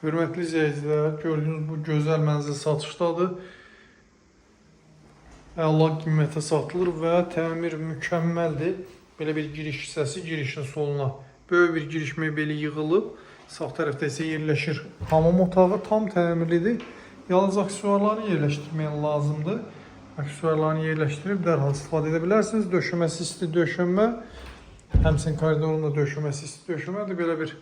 Hörmətli izləyicilər, gördüyünüz bu gözəl mənzil satışdadır. Əla qiymətə satılır və təmir mükəmməldir. Belə bir giriş hissəsi girişin soluna böyük bir giriş mebeli yığılıb. Sağ tərəfdə isə yerləşir hamam otağı, tam təmirlidir. Yalnız aksesuarlarını yerləşdirmək lazımdır. Aksesuarlarını yerləşdirib dərhal istifadə edə bilərsiniz. Döşəməsi isti döşəmə, həmçinin koridorun da döşəməsi isti döşəmədir. Belə bir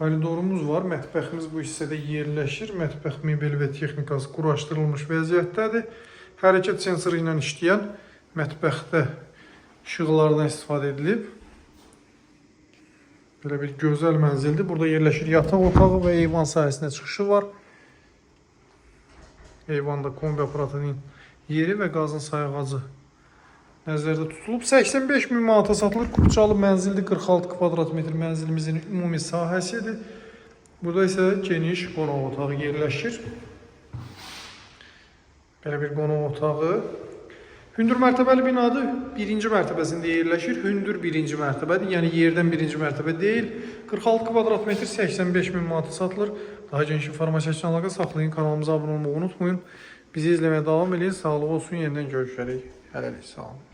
koridorumuz var. Mətbəximiz bu hissədə yerləşir. Mətbəx mebeli və texnikası quraşdırılmış vəziyyətdədir. Hərəkət sensoru ilə işləyən mətbəxdə işıqlardan istifadə edilib. Belə bir gözəl mənzildir. Burada yerləşir yataq otağı və eyvan sahəsinə çıxışı var. Eyvanda kombi aparatının yeri və qazın sayğacı nəzərdə tutulub. 85 min manata satılır. Kupçalı mənzildir. 46 kvadrat metr mənzilimizin ümumi sahəsidir. Burada isə geniş qonaq otağı yerləşir. Belə bir qonaq otağı. Hündür mərtəbəli binadır. Birinci mərtəbəsində yerləşir. Hündür birinci mərtəbədir. Yəni yerdən birinci mərtəbə deyil. 46 kvadrat metr 85 min manata satılır. Daha geniş informasiya üçün əlaqə saxlayın. Kanalımıza abunə olmağı unutmayın. Bizi izləməyə davam edin. Sağlıq olsun. Yenidən görüşərik. Hələlik sağ olun.